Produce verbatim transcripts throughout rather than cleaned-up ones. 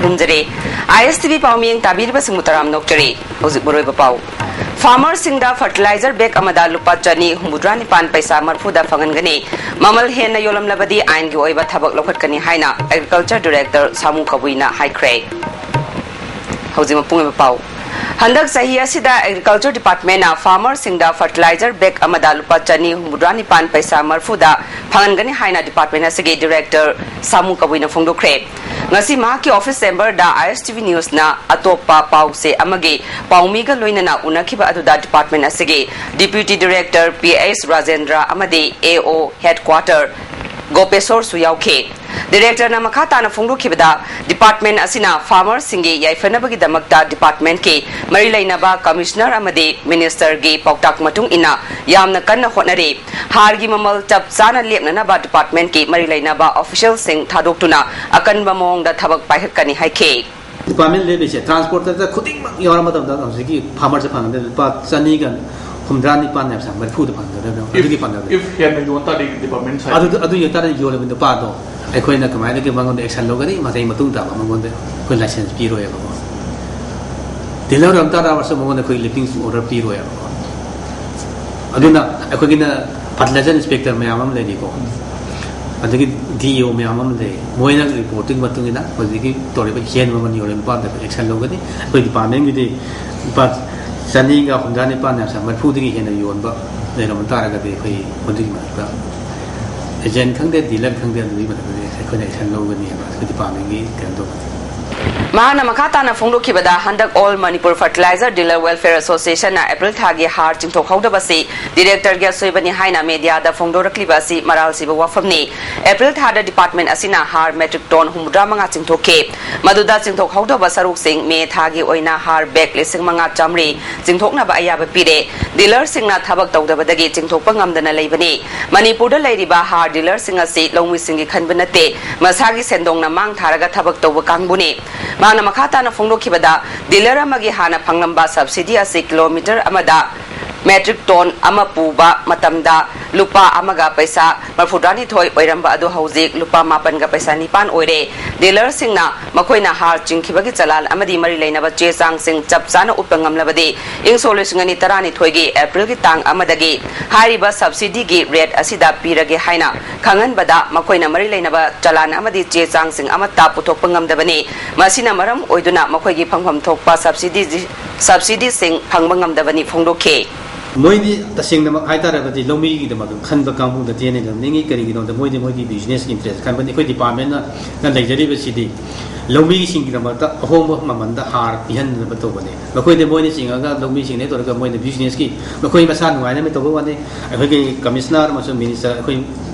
ꯈꯨꯔꯨꯝꯖꯔꯤ꯫ ꯑꯥꯏ ꯑꯦꯁ T V ꯄꯥꯎꯃꯤꯌꯦꯡ ꯇꯥꯕꯤꯔꯤꯕꯁꯤꯡꯕꯨ ꯇꯔꯥꯝꯅ ꯑꯣꯛꯆꯔꯤ꯫ ꯍꯧꯖꯤꯛ ꯃꯔꯨꯑꯣꯏꯕ ꯄꯥꯎ꯫ ꯐꯥꯔꯃꯔꯁꯤꯡꯗ ꯐꯔꯇꯤꯂꯥꯏꯖꯔ ꯕꯦꯒ ꯑꯃꯗ ꯂꯨꯄꯥ ꯆꯅꯤ ꯍꯨꯝꯐꯨꯇꯔꯥ ꯅꯤꯄꯥꯟ ꯄꯩꯁꯥ ꯃꯔꯤꯐꯨꯗ ꯐꯪꯍꯟꯒꯅꯤ꯫ ꯃꯃꯜ ꯍꯦꯟꯅ ꯌꯣꯜꯂꯝꯂꯕꯗꯤ ꯑꯥꯏꯟꯒꯤ ꯑꯣꯏꯕ ꯊꯕꯛ ꯂꯧꯈꯠꯀꯅꯤ ꯍꯥꯏꯅ ꯑꯦꯒ꯭ꯔꯤꯀꯜꯆꯔ ꯗꯤꯔꯦꯛꯇꯔ ꯁꯥꯃꯨ ꯀꯕꯨꯏꯅ ꯍꯥꯏꯈ꯭ꯔꯦ꯫ ꯍꯧꯖꯤꯛ ꯃꯄꯨꯡ ꯑꯣꯏꯕ ꯄꯥꯎ꯫ ꯍꯟꯗꯛ ꯆꯍꯤ ꯑꯁꯤꯗ ꯑꯦꯒ꯭ꯔꯤꯀꯜꯆꯔ ꯗꯤꯄꯥꯔꯠꯃꯦꯟꯅ ꯐꯥꯔꯃꯔꯁꯤꯡꯗ ꯐꯔꯇꯤꯂꯥꯏꯖꯔ ꯕꯦꯒ ꯑꯃꯗ ꯂꯨꯄꯥ ꯆꯅꯤ ꯍꯨꯝꯐꯨꯇꯔꯥ ꯅꯤꯄꯥꯟ ꯄꯩꯁꯥ ꯃꯔꯤꯐꯨꯗ ꯐꯪꯍꯟꯒꯅꯤ ꯍꯥꯏꯅ ꯗꯤꯄꯥꯔꯠꯃꯦꯟ ꯑꯁꯤꯒꯤ ꯗꯤꯔꯦꯛꯇꯔ ꯁꯥꯃꯨ ꯀꯕꯨꯏꯅ ꯐꯣꯡꯗꯣꯛꯈ꯭ꯔꯦ꯫ ꯉꯁꯤ ꯃꯍꯥꯛꯀꯤ ꯑꯣꯐꯤꯁ ꯆꯦꯝꯕꯔꯗ ꯑꯥꯏ ꯑꯦꯁ ꯇꯤ ꯚꯤ ꯅ꯭ꯌꯨꯁꯅ ꯑꯇꯣꯞꯄ ꯄꯥꯎꯆꯦ ꯑꯃꯒꯤ ꯄꯥꯎꯃꯤꯒ ꯂꯣꯏꯅꯅ ꯎꯅꯈꯤꯕ ꯑꯗꯨꯗ ꯗꯤꯄꯥꯔꯠꯃꯦꯟ ꯑꯁꯤꯒꯤ deputy director P S Rajendra ꯑꯃꯗꯤ ꯑꯦ ꯑꯣ ꯍꯦꯗꯀ꯭ꯋꯥꯇꯔ ꯒꯣꯄꯦꯁꯣꯔꯁꯨ ꯌꯥꯎꯈꯤ꯫ ꯗꯤꯔꯦꯛꯇꯔꯅ ꯃꯈꯥ ꯇꯥꯅ ꯐꯣꯡꯗꯣꯛꯈꯤꯕꯗ, ꯗꯤꯄꯥꯔꯠꯃꯦꯟ ꯑꯁꯤꯅ ꯐꯥꯔꯃꯔꯁꯤꯡꯒꯤ ꯌꯥꯏꯐꯅꯕꯒꯤꯗꯃꯛꯇ ꯗꯤꯄꯥꯔꯠꯃꯦꯟꯀꯤ ꯃꯔꯤ ꯂꯩꯅꯕ ꯀꯃꯤꯁꯅꯔ ꯑꯃꯗꯤ ꯃꯤꯅꯤꯁꯇꯔꯒꯤ ꯄꯥꯎꯇꯥꯛ ꯃꯇꯨꯡ ꯏꯟꯅ ꯌꯥꯝꯅ ꯀꯟꯅ ꯍꯣꯠꯅꯔꯤ꯫ ꯍꯥꯔꯒꯤ ꯃꯃꯜ ꯆꯞ ꯆꯥꯅ ꯂꯦꯞꯅꯅꯕ ꯗꯤꯄꯥꯔꯠꯃꯦꯟꯀꯤ ꯃꯔꯤ ꯂꯩꯅꯕ ꯑꯣꯐꯤꯁꯤꯌꯦꯜꯁꯤꯡ ꯊꯥꯗꯣꯛꯇꯨꯅ ꯑꯀꯟꯕ ꯃꯑꯣꯡꯗ ꯊꯕꯛ ꯄꯥꯏꯈꯠꯀꯅꯤ ꯍꯥꯏꯈꯤ꯫ ꯗꯤꯄꯥꯔꯠꯃꯦꯟ ꯂꯦꯞꯄꯤꯁꯦ ꯇ꯭ꯔꯥꯟꯁꯄꯣꯔꯇꯔꯗ ꯈꯨꯗꯤꯡꯃꯛ ꯌꯥꯎꯔ ꯃꯇꯝꯗ ꯍꯧꯖꯤꯛꯀꯤ ꯐꯥꯔꯃꯔꯁꯦ ꯐꯪꯒꯗꯕ ꯂꯨꯄꯥ ꯆꯅꯤꯒ ꯍꯨꯝꯗ꯭ꯔꯥ ꯅꯤꯄꯥꯟ ꯍꯥꯏꯕꯁꯦ ꯃꯔꯤꯐꯨꯗ ꯐꯪꯒꯗꯕꯅꯦꯕ꯫ ꯑꯗꯨꯒꯤ ꯐꯪꯒꯗꯕꯅꯦ꯫ If ꯍꯦꯟꯅ ꯌꯣꯟ ꯇꯥꯔꯗꯤ ꯗꯤꯄꯥꯔꯠꯃꯦꯟ ꯁꯥꯏꯠ ꯑꯗꯨ ꯑꯗꯨ ꯌꯣꯟ ꯇꯥꯔꯗꯤ ꯌꯣꯜꯂꯤꯕ ꯅꯨꯄꯥꯗꯣ ꯑꯩꯈꯣꯏꯅ ꯀꯃꯥꯏꯅ ꯃꯉꯣꯟꯗ ꯑꯦꯛꯁꯟ ꯂꯧꯒꯅꯤ? ꯃꯊꯪ ꯃꯇꯨꯡ ꯇꯥꯕ ꯃꯉꯣꯟꯗ ꯑꯩꯈꯣꯏ ꯂꯥꯏꯁꯦꯟꯁ ꯄꯤꯔꯣꯏꯕꯀꯣ꯫ ꯗꯤꯂꯔ ꯑꯣꯏꯔꯝ ꯇꯥꯔꯕꯁꯨ ꯃꯉꯣꯟꯗ ꯑꯩꯈꯣꯏ ꯂꯤꯐꯇꯤꯡ ꯑꯣꯔꯗꯔ ꯄꯤꯔꯣꯏꯕꯀꯣ꯫ ꯑꯗꯨꯅ ꯑꯩꯈꯣꯏꯒꯤꯅ ꯐꯔꯇꯤꯂꯥꯏꯖꯔ ꯏꯟꯁꯄꯦꯛꯇꯔ ꯃꯌꯥꯝ ꯑꯃ ꯂꯩꯔꯤꯀꯣ, ꯑꯗꯒꯤ ꯗꯤ ꯏ ꯑꯣ ꯃꯌꯥꯝ ꯑꯃ ꯂꯩ꯫ ꯃꯣꯏꯅ ꯔꯤꯄꯣꯔꯠꯇꯨꯒꯤ ꯃꯇꯨꯡ ꯏꯟꯅ ꯍꯧꯖꯤꯛꯀꯤ ꯇꯧꯔꯤꯕ ꯍꯦꯟ ꯃꯃꯜ ꯌꯣꯜꯂꯤꯕ ꯅꯨꯄꯥꯗ ꯑꯩꯈꯣꯏ ꯑꯦꯛꯁꯟ ꯂꯧꯒꯅꯤ꯫ ꯑꯩꯈꯣꯏ ꯗꯤꯄꯥꯔꯠꯃꯦꯟꯒꯤꯗꯤ ꯂꯨꯄꯥ ꯆꯅꯤꯒ ꯍꯨꯝꯗ꯭ꯔꯥ ꯅꯤꯄꯥꯟ ꯌꯥꯝ ꯃꯔꯤꯐꯨꯗꯒꯤ ꯍꯦꯟꯅ ꯌꯣꯟꯕ ꯂꯩꯔꯝꯕ ꯇꯥꯔꯒꯗꯤ ꯑꯩꯈꯣꯏ ꯃꯗꯨꯒꯤ ꯃꯊꯛꯇ ꯑꯦꯖꯦꯟ ꯈꯪꯗꯦ, ꯗꯤꯂꯔ ꯈꯪꯗꯦ, ꯑꯗꯨꯒꯤ ꯃꯊꯛꯇꯗꯤ ꯑꯩꯈꯣꯏꯅ ꯑꯦꯛꯁꯟ ꯂꯧꯒꯅꯤ ꯍꯥꯏꯕ ꯑꯩꯈꯣꯏ ꯗꯤꯄꯥꯔꯠꯃꯦꯟꯒꯤ ꯀꯩꯅꯣ ꯇꯧꯕꯅꯤ꯫ ꯃꯍꯥꯛꯅ ꯃꯈꯥ ꯇꯥꯅ ꯐꯣꯡꯗꯣꯛꯈꯤꯕꯗ, ꯍꯟꯗꯛ all Manipur fertiliser dealer welfare ꯑꯦꯁꯣꯁꯤꯌꯦꯁꯟꯅ ꯑꯦꯄ꯭ꯔꯤꯜ ꯊꯥꯒꯤ ꯍꯥꯔ ꯆꯤꯡꯊꯣꯛꯍꯧꯗꯕꯁꯤ ꯗꯤꯔꯦꯛꯇꯔꯒꯤ ꯑꯁꯣꯏꯕꯅꯤ ꯍꯥꯏꯅ ꯃꯦꯗꯤꯌꯥꯗ ꯐꯣꯡꯗꯣꯔꯛꯂꯤꯕ ꯑꯁꯤ ꯃꯔꯥꯜ ꯁꯤꯕ ꯋꯥꯐꯝꯅꯤ꯫ ꯑꯦꯄ꯭ꯔꯤꯜ ꯊꯥꯗ ꯗꯤꯄꯥꯔꯠꯃꯦꯟ ꯑꯁꯤꯅ ꯍꯥꯔ ꯃꯦꯇ꯭ꯔꯤꯛ ꯇꯣꯟ ꯍꯨꯝꯐꯨꯇꯔꯥ ꯃꯉꯥ ꯆꯤꯡꯊꯣꯛꯈꯤ꯫ ꯃꯗꯨꯗ ꯆꯤꯡꯊꯣꯛꯍꯧꯗꯕ ꯁꯔꯨꯛꯁꯤꯡ ꯃꯦ ꯊꯥꯒꯤ ꯑꯣꯏꯅ ꯍꯥꯔ ꯕꯦꯒ ꯂꯤꯁꯤꯡ ꯃꯉꯥ ꯆꯥꯃꯔꯤ ꯆꯤꯡꯊꯣꯛꯅꯕ ꯑꯌꯥꯕ ꯄꯤꯔꯦ꯫ ꯗꯤꯂꯔꯁꯤꯡꯅ ꯊꯕꯛ ꯇꯧꯗꯕꯗꯒꯤ ꯆꯤꯡꯊꯣꯛꯄ ꯉꯝꯗꯅ ꯂꯩꯕꯅꯤ꯫ ꯃꯅꯤꯄꯨꯔꯗ ꯂꯩꯔꯤꯕ ꯍꯥꯔ ꯗꯤꯂꯔꯁꯤꯡ ꯑꯁꯤ ꯂꯧꯃꯤꯁꯤꯡꯒꯤ ꯈꯟꯕ ꯅꯠꯇꯦ, ꯃꯁꯥꯒꯤ ꯁꯦꯟꯗꯣꯡꯅ ꯃꯥꯡ ꯊꯥꯔꯒ ꯊꯕꯛ ꯇꯧꯕ ꯀꯥꯡꯕꯨꯅꯤ꯫ ꯃꯍꯥꯛꯅ ꯃꯈꯥ ꯇꯥꯅ ꯐꯣꯡꯗꯣꯛꯈꯤꯕꯗ, ꯗꯤꯂꯔ ꯑꯃꯒꯤ ꯍꯥꯟꯅ ꯐꯪꯂꯝꯕ ꯁꯕꯁꯤꯗꯤ ꯑꯁꯤ ꯀꯤꯂꯣꯃꯤꯇꯔ ꯑꯃꯗ metric ton ꯑꯃ ꯄꯨꯕ ꯃꯇꯝꯗ ꯂꯨꯄꯥ ꯑꯃꯒ ꯄꯩꯁꯥ ꯃꯔꯐꯨꯇꯔꯥꯅꯤꯊꯣꯏ ꯑꯣꯏꯔꯝꯕ ꯑꯗꯨ ꯍꯧꯖꯤꯛ ꯂꯨꯄꯥ ꯃꯥꯄꯟꯒ ꯄꯩꯁꯥ ꯅꯤꯄꯥꯟ ꯑꯣꯏꯔꯦ꯫ ꯗꯤꯂꯔꯁꯤꯡꯅ ꯃꯈꯣꯏꯅ ꯍꯥꯔ ꯆꯤꯡꯈꯤꯕꯒꯤ ꯆꯂꯥꯟ ꯑꯃꯗꯤ ꯃꯔꯤ ꯂꯩꯅꯕ ꯆꯦ ꯆꯥꯡꯁꯤꯡ ꯆꯞ ꯆꯥꯅ ꯎꯠꯄ ꯉꯝꯂꯕꯗꯤ ꯏꯪ ꯁꯣꯛ ꯂꯤꯁꯤꯡ ꯑꯅꯤ ꯇꯔꯥꯅꯤꯊꯣꯏꯒꯤ ꯑꯦꯄ꯭ꯔꯤꯜꯒꯤ ꯇꯥꯡ ꯑꯃꯗꯒꯤ ꯍꯥꯏꯔꯤꯕ subsidy ꯒꯤ rate ꯑꯁꯤꯗ ꯄꯤꯔꯒꯦ ꯍꯥꯏꯅ ꯈꯪꯍꯟꯕꯗ ꯃꯈꯣꯏꯅ ꯃꯔꯤ ꯂꯩꯅꯕ ꯆꯂꯥꯟ ꯑꯃꯗꯤ ꯆꯦ ꯆꯥꯡꯁꯤꯡ ꯑꯃꯠꯇ ꯄꯨꯊꯣꯛꯄ ꯉꯝꯗꯕꯅꯤ꯫ ꯃꯁꯤꯅ ꯃꯔꯝ ꯑꯣꯏꯗꯨꯅ ꯃꯈꯣꯏꯒꯤ ꯐꯪꯐꯝ ꯊꯣꯛꯄ subsidy subsidy ꯁꯤꯡ ꯐꯪꯕ ꯉꯝꯗꯕꯅꯤ ꯐꯣꯡꯗꯣꯛꯈꯤ꯫ ꯃꯣꯏꯗꯤ ꯇꯁꯦꯡꯅꯃꯛ ꯍꯥꯏꯇꯥꯔꯕꯗꯤ ꯂꯧꯃꯤꯒꯤꯗꯃꯛ ꯈꯟꯕ ꯀꯥꯡꯕꯨ ꯅꯠꯇꯦꯅ ꯂꯧꯅꯤꯡꯉꯤ꯫ ꯀꯔꯤꯒꯤꯅꯣꯗ ꯃꯣꯏꯗꯤ ꯃꯣꯏꯒꯤ business interest ꯈꯟꯕꯅꯤ꯫ ꯑꯩꯈꯣꯏ department ꯅ ꯂꯩꯖꯔꯤꯕꯁꯤꯗꯤ ꯂꯧꯃꯤꯁꯤꯡꯒꯤꯗꯃꯛꯇ ꯑꯍꯣꯡꯕ ꯃꯃꯜꯗ ꯍꯥꯔ ꯄꯤꯍꯟꯅꯕ ꯇꯧꯕꯅꯤ꯫ ꯃꯈꯣꯏꯗꯤ ꯃꯣꯏꯅ ꯆꯤꯡꯉꯒ ꯂꯧꯃꯤꯁꯤꯡꯅ ꯇꯧꯔꯒ ꯃꯣꯏꯅ business ꯀꯤ ꯃꯈꯣꯏ ꯃꯁꯥ ꯅꯨꯡꯉꯥꯏꯅꯕ ꯇꯧꯕ ꯋꯥꯅꯤ꯫ ꯑꯩꯈꯣꯏꯒꯤ commissioner ꯑꯃꯁꯨꯡ minister, ꯑꯩꯈꯣꯏ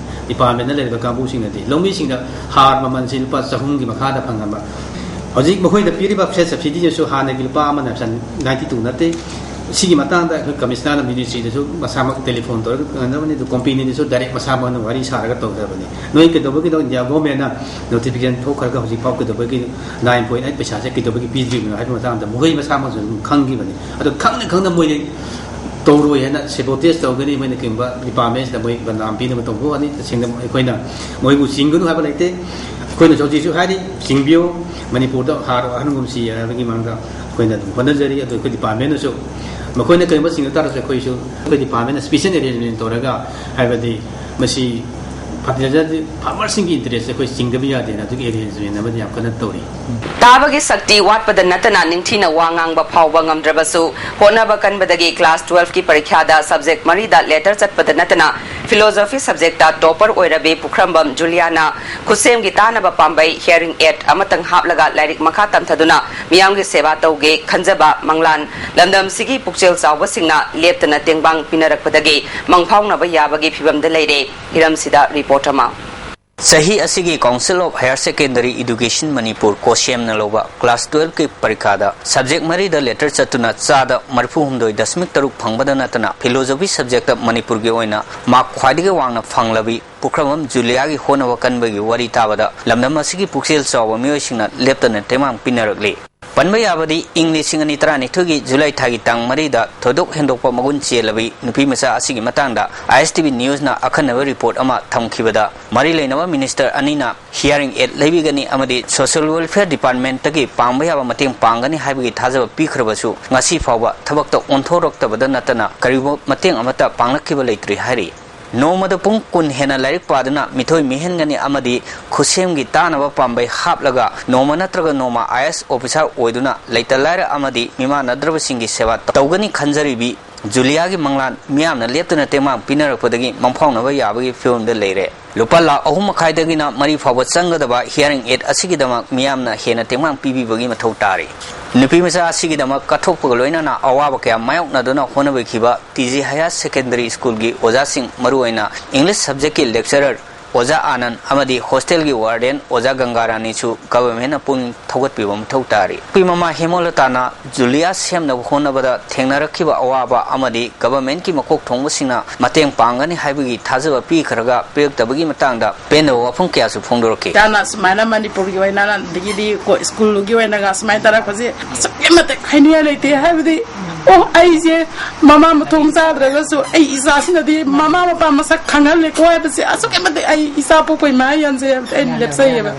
department ꯅ ꯂꯩꯔꯤꯕ ꯀꯥꯡꯕꯨꯁꯤꯡꯅꯗꯤ ꯂꯧꯃꯤꯁꯤꯡꯗ ꯍꯥꯔ ꯃꯃꯜꯁꯤ ꯂꯨꯄꯥ ꯆꯍꯨꯝꯒꯤ ꯃꯈꯥꯗ ꯐꯪꯍꯟꯕ꯫ ꯍꯧꯖꯤꯛ ꯃꯈꯣꯏꯗ ꯄꯤꯔꯤꯕ freight subsidy ꯗꯨꯁꯨ ꯍꯥꯟꯅꯒꯤ ꯂꯨꯄꯥ ꯑꯃꯅ ninety two ꯅꯠꯇꯦ꯫ ꯁꯤꯒꯤ ꯃꯇꯥꯡꯗ ꯑꯩꯈꯣꯏ commissioner ꯅ ministry ꯗꯁꯨ ꯃꯁꯥꯃꯛ telephone ꯇꯧꯔꯒ ꯉꯥꯡꯅꯕꯅꯤ, ꯑꯗꯨ company ꯗꯁꯨ direct ꯃꯁꯥꯃꯛꯅ ꯋꯥꯔꯤ ꯁꯥꯔꯒ ꯇꯧꯖꯕꯅꯤ꯫ ꯅꯣꯏ ꯀꯩꯗꯧꯕꯒꯤꯅꯣ India government ꯅ notification ꯊꯣꯛꯈ꯭ꯔꯒ ꯍꯧꯖꯤꯛꯐꯥꯎ ꯀꯩꯗꯧꯕꯒꯤ nine point eight ꯄꯩꯁꯥꯁꯦ ꯀꯩꯗꯧꯕꯒꯤ ꯄꯤꯗ꯭ꯔꯤꯕꯅꯣ ꯍꯥꯏꯕ ꯃꯇꯥꯡꯗ ꯃꯈꯣꯏ ꯃꯁꯥꯃꯛꯁꯨ ꯑꯗꯨꯝ ꯈꯪꯈꯤꯕꯅꯤ꯫ ꯑꯗꯣ ꯈꯪꯅ ꯈꯪꯅ ꯃꯣꯏꯅ ꯇꯧꯔꯣꯏ ꯍꯥꯏꯅ sabotage ꯇꯧꯒꯅꯤ, ꯃꯣꯏꯅ ꯀꯩꯒꯨꯝꯕ department ꯁꯤꯗ ꯃꯣꯏ ꯕꯗꯅꯥꯝ ꯄꯤꯅꯕ ꯇꯧꯕ ꯋꯥꯅꯤ꯫ ꯇꯁꯦꯡꯅ ꯑꯩꯈꯣꯏꯅ ꯃꯣꯏꯕꯨ ꯆꯤꯡꯒꯅꯨ ꯍꯥꯏꯕ ꯂꯩꯇꯦ꯫ ꯑꯩꯈꯣꯏꯅꯁꯨ ꯍꯧꯖꯤꯛꯁꯨ ꯍꯥꯏꯔꯤ, ꯆꯤꯡꯕꯤꯌꯨ, ꯃꯅꯤꯄꯨꯔꯗ ꯍꯥꯔ ꯋꯥꯍꯟꯒꯨꯝꯁꯤ ꯍꯥꯏꯕꯒꯤ ꯃꯥꯡꯗ ꯑꯩꯈꯣꯏꯅ ꯑꯗꯨꯝ ꯍꯣꯠꯅꯖꯔꯤ꯫ ꯑꯗꯣ ꯑꯩꯈꯣꯏ department ꯅꯁꯨ ꯃꯈꯣꯏꯅ ꯀꯔꯤꯒꯨꯝꯕ ꯆꯤꯡꯗ ꯇꯥꯔꯁꯨ ꯑꯩꯈꯣꯏꯁꯨ ꯑꯩꯈꯣꯏ department ꯅ special arrangement ꯇꯧꯔꯒ, ꯍꯥꯏꯕꯗꯤ ꯃꯁꯤ fertilizer farmer ꯁꯤꯡꯒꯤ interest ꯑꯩꯈꯣꯏ ꯆꯤꯡꯗꯕ ꯌꯥꯗꯦꯅ ꯑꯗꯨꯒꯤ arrangement ꯑꯃꯗꯤ ꯌꯥꯝ ꯀꯟꯅ ꯇꯧꯔꯤ꯫ ꯇꯥꯕꯒꯤ ꯁꯛꯇꯤ ꯋꯥꯠꯄꯗ ꯅꯠꯇꯅ ꯅꯤꯡꯊꯤꯅ ꯋꯥ ꯉꯥꯡꯕ ꯐꯥꯎꯕ ꯉꯝꯗ꯭ꯔꯕꯁꯨ ꯍꯣꯠꯅꯕ ꯀꯟꯕꯗꯒꯤ class twelve ꯀꯤ ꯄꯔꯤꯈ꯭ꯌꯥꯗ subject ꯃꯔꯤꯗ letter ꯆꯠꯄꯗ ꯅꯠꯇꯅ philosophy subject ꯇ topper ꯑꯣꯏꯔꯕꯤ ꯄꯨꯈ꯭ꯔꯝꯕꯝ ꯖꯨꯂꯤꯌꯥꯅ ꯈꯨꯠꯁꯦꯝꯒꯤ ꯇꯥꯅꯕ ꯄꯥꯝꯕꯩ hearing aid ꯑꯃꯇꯪ ꯍꯥꯞꯂꯒ ꯂꯥꯏꯔꯤꯛ ꯃꯈꯥ ꯇꯝꯊꯗꯨꯅ ꯃꯤꯌꯥꯝꯒꯤ ꯁꯦꯕꯥ ꯇꯧꯒꯦ ꯈꯟꯖꯕ ꯃꯪꯂꯥꯟ ꯂꯝꯗꯝꯁꯤꯒꯤ ꯄꯨꯛꯆꯦꯜ ꯆꯥꯎꯕꯁꯤꯡꯅ ꯂꯦꯞꯇꯅ ꯇꯦꯡꯕꯥꯡ ꯄꯤꯅꯔꯛꯄꯗꯒꯤ ꯃꯪꯐꯥꯎꯅꯕ ꯌꯥꯕꯒꯤ ꯐꯤꯚꯝꯗ ꯂꯩꯔꯦ꯫ ꯍꯤꯔꯝꯁꯤꯗ report ꯑꯃ꯫ ꯆꯍꯤ ꯑꯁꯤꯒꯤ Council of Higher Secondary Education Manipur ꯀꯣꯁꯦꯝꯅ ꯂꯧꯕ class twelve ꯀꯤ ꯄꯔꯤꯈꯥꯗ subject ꯃꯔꯤꯗ letter ꯆꯠꯇꯨꯅ ꯆꯥꯗ ꯃꯔꯤꯐꯨ ꯍꯨꯝꯗꯣꯏ ꯗꯁꯃꯤꯛ ꯇꯔꯨꯛ ꯐꯪꯕꯗ ꯅꯠꯇꯅ philosophy subject ꯇ ꯃꯅꯤꯄꯨꯔꯒꯤ ꯑꯣꯏꯅ mark ꯈ꯭ꯋꯥꯏꯗꯒꯤ ꯋꯥꯡꯅ ꯐꯪꯂꯕꯤ ꯄꯨꯈ꯭ꯔꯝꯕꯝ ꯖꯨꯂꯤꯌꯥꯒꯤ ꯍꯣꯠꯅꯕ ꯀꯟꯕꯒꯤ ꯋꯥꯔꯤ ꯇꯥꯕꯗ ꯂꯝꯗꯝ ꯑꯁꯤꯒꯤ ꯄꯨꯛꯆꯦꯜ ꯆꯥꯎꯕ ꯃꯤꯑꯣꯏꯁꯤꯡꯅ ꯂꯦꯞꯇꯅ ꯇꯦꯡꯕꯥꯡ ꯄꯤꯅꯔꯛꯂꯤ꯫ ꯄꯟꯕ ꯌꯥꯕꯗꯤ, ꯏꯪ ꯂꯤꯁꯤꯡ ꯑꯅꯤ ꯇꯔꯥꯅꯤꯊꯣꯏꯒꯤ ꯖꯨꯂꯥꯏ ꯊꯥꯒꯤ ꯇꯥꯡ ꯃꯔꯤꯗ ꯊꯣꯏꯗꯣꯛ ꯍꯦꯟꯗꯣꯛꯄ ꯃꯒꯨꯟ ꯆꯦꯜꯂꯕꯤ ꯅꯨꯄꯤ ꯃꯆꯥ ꯑꯁꯤꯒꯤ ꯃꯇꯥꯡꯗ ꯑꯥꯏ ꯑꯦꯁ ꯇꯤ ꯚꯤ ꯅ꯭ꯌꯨꯁꯅ ꯑꯈꯟꯅꯕ ꯔꯤꯄꯣꯔꯠ ꯑꯃ ꯊꯝꯈꯤꯕꯗ, ꯃꯔꯤ ꯂꯩꯅꯕ ꯃꯤꯅꯤꯁꯇꯔ ꯑꯅꯤꯅ ꯍꯤꯌꯥꯔꯤꯡ ꯑꯦꯗ ꯂꯩꯕꯤꯒꯅꯤ ꯑꯃꯗꯤ ꯁꯣꯁꯤꯌꯦꯜ ꯋꯦꯜꯐꯤꯌꯔ ꯗꯤꯄꯥꯔꯠꯃꯦꯟꯠꯇꯒꯤ ꯄꯥꯡꯕ ꯌꯥꯕ ꯃꯇꯦꯡ ꯄꯥꯡꯒꯅꯤ ꯍꯥꯏꯕꯒꯤ ꯊꯥꯖꯕ ꯄꯤꯈ꯭ꯔꯕꯁꯨ, ꯉꯁꯤ ꯐꯥꯎꯕ ꯊꯕꯛꯇ ꯑꯣꯟꯊꯣꯔꯛꯇꯕꯗ ꯅꯠꯇꯅ ꯀꯔꯤꯒꯨꯝꯕ ꯃꯇꯦꯡ ꯑꯃꯠꯇ ꯄꯥꯡꯂꯛꯈꯤꯕ ꯂꯩꯇ꯭ꯔꯤ ꯍꯥꯏꯔꯤ꯫ ꯅꯣꯡꯃꯗ ꯄꯨꯡ ꯀꯨꯟ ꯍꯦꯟꯅ ꯂꯥꯏꯔꯤꯛ ꯄꯥꯗꯨꯅ ꯃꯤꯊꯣꯏ ꯃꯤꯍꯦꯟꯒꯅꯤ ꯑꯃꯗꯤ ꯈꯨꯠꯁꯦꯝꯒꯤ ꯇꯥꯅꯕ ꯄꯥꯝꯕꯩ ꯍꯥꯞꯂꯒ ꯅꯣꯡꯃ ꯅꯠꯇ꯭ꯔꯒ ꯅꯣꯡꯃ ꯑꯥꯏ ꯑꯦ ꯑꯦꯁ ꯑꯣꯐꯤꯁꯥꯔ ꯑꯣꯏꯗꯨꯅ ꯂꯩꯇ ꯂꯥꯏꯔ ꯑꯃꯗꯤ ꯃꯤꯃꯥꯟꯅꯗ꯭ꯔꯕꯁꯤꯡꯒꯤ ꯁꯦꯕꯥ ꯇꯧꯒꯅꯤ ꯈꯟꯖꯔꯤꯕꯤ ꯖꯨꯂꯤꯌꯥꯒꯤ ꯃꯪꯂꯥꯟ ꯃꯤꯌꯥꯝꯅ ꯂꯦꯞꯇꯅ ꯇꯦꯡꯕꯥꯡ ꯄꯤꯅꯔꯛꯄꯗꯒꯤ ꯃꯪꯐꯥꯎꯅꯕ ꯌꯥꯕꯒꯤ ꯐꯤꯕꯝꯗ ꯂꯩꯔꯦ꯫ ꯂꯨꯄꯥ ꯂꯥꯈ ꯑꯍꯨꯝ ꯃꯈꯥꯏꯗꯒꯤꯅ ꯃꯔꯤ ꯐꯥꯎꯕ ꯆꯪꯒꯗꯕ ꯍꯤꯌꯥꯔꯤꯡ ꯑꯦꯗ ꯑꯁꯤꯒꯤꯗꯃꯛ ꯃꯤꯌꯥꯝꯅ ꯍꯦꯟꯅ ꯇꯦꯡꯕꯥꯡ ꯄꯤꯕꯤꯕꯒꯤ ꯃꯊꯧ ꯇꯥꯔꯤ꯫ ꯅꯨꯄꯤ ꯃꯆꯥ ꯑꯁꯤꯒꯤꯗꯃꯛ ꯀꯠꯊꯣꯛꯄꯒ ꯂꯣꯏꯅꯅ ꯑꯋꯥꯕ ꯀꯌꯥ ꯃꯥꯌꯣꯛꯅꯗꯨꯅ ꯍꯣꯠꯅꯕꯤꯈꯤꯕ ꯇꯤ ꯖꯤ ꯍꯥꯌꯔ ꯁꯦꯀꯦꯟꯗꯔꯤ ꯁ꯭ꯀꯨꯜꯒꯤ ꯑꯣꯖꯥꯁꯤꯡ, ꯃꯔꯨꯑꯣꯏꯅ ꯏꯪꯂꯤꯁ ꯁꯕꯖꯦꯛꯀꯤ ꯂꯦꯛꯆꯔꯔ ꯑꯣꯖꯥ ꯑꯥꯅꯟꯗ ꯑꯃꯗꯤ ꯍꯣꯁꯇꯦꯜꯒꯤ ꯋꯥꯔꯗꯦꯟ ꯑꯣꯖꯥ ꯒꯪꯒꯥꯔꯥꯅꯤꯁꯨ ꯒꯚꯔꯟꯃꯦꯟꯠꯅ ꯄꯨꯛꯅꯤꯡ ꯊꯧꯒꯠꯄꯤꯕ ꯃꯊꯧ ꯇꯥꯔꯤ꯫ ꯅꯨꯄꯤ ꯃꯃꯥ ꯍꯦꯃꯣꯂꯇꯥꯅ ꯖꯨꯂꯤꯌꯥ ꯁꯦꯝꯅꯕ ꯍꯣꯠꯅꯕꯗ ꯊꯦꯡꯅꯔꯛꯈꯤꯕ ꯑꯋꯥꯕ ꯑꯃꯗꯤ ꯒꯚꯔꯟꯃꯦꯟꯠꯀꯤ ꯃꯀꯣꯛ ꯊꯣꯡꯕꯁꯤꯡꯅ ꯃꯇꯦꯡ ꯄꯥꯡꯒꯅꯤ ꯍꯥꯏꯕꯒꯤ ꯊꯥꯖꯕ ꯄꯤꯈ꯭ꯔꯒ ꯄꯤꯔꯛꯇꯕꯒꯤ ꯃꯇꯥꯡꯗ ꯄꯦꯟꯗꯕ ꯋꯥꯐꯝ ꯀꯌꯥꯁꯨ ꯐꯣꯡꯗꯣꯔꯛꯈꯤ꯫ ꯏꯆꯥꯅ ꯁꯨꯃꯥꯏꯅ ꯃꯅꯤꯄꯨꯔꯒꯤ ꯑꯣꯏꯅ, ꯑꯗꯒꯤꯗꯤ ꯀꯣ-, ꯁ꯭ꯀꯨꯜꯒꯤ ꯑꯣꯏꯅꯒ ꯁꯨꯃꯥꯏꯅ ꯇꯧꯔꯛꯄꯁꯦ ꯑꯁꯨꯛꯀꯤ ꯃꯇꯤꯛ ꯍꯥꯏꯅꯤꯡꯉꯥꯏ ꯂꯩꯇꯦ꯫ ꯍꯥꯏꯕꯗꯤ, ꯑꯣ, ꯑꯩꯁꯦ ꯃꯃꯥ ꯃꯊꯣꯡ ꯆꯥꯗ꯭ꯔꯒꯁꯨ ꯑꯩ ꯏꯆꯥꯁꯤꯅꯗꯤ ꯃꯃꯥ ꯃꯄꯥ ꯃꯁꯛ ꯈꯪꯍꯜꯂꯦꯀꯣ ꯍꯥꯏꯕꯁꯦ ꯑꯁꯨꯛꯀꯤ ꯃꯇꯤꯛ ꯑꯩ ꯏꯆꯥ ꯄꯣꯛꯄ ꯏꯃꯥ ꯌꯥꯟꯖꯩ ꯍꯥꯏꯕꯗꯤ ꯑꯩꯅ ꯂꯦꯞꯆꯩꯌꯦꯕ꯫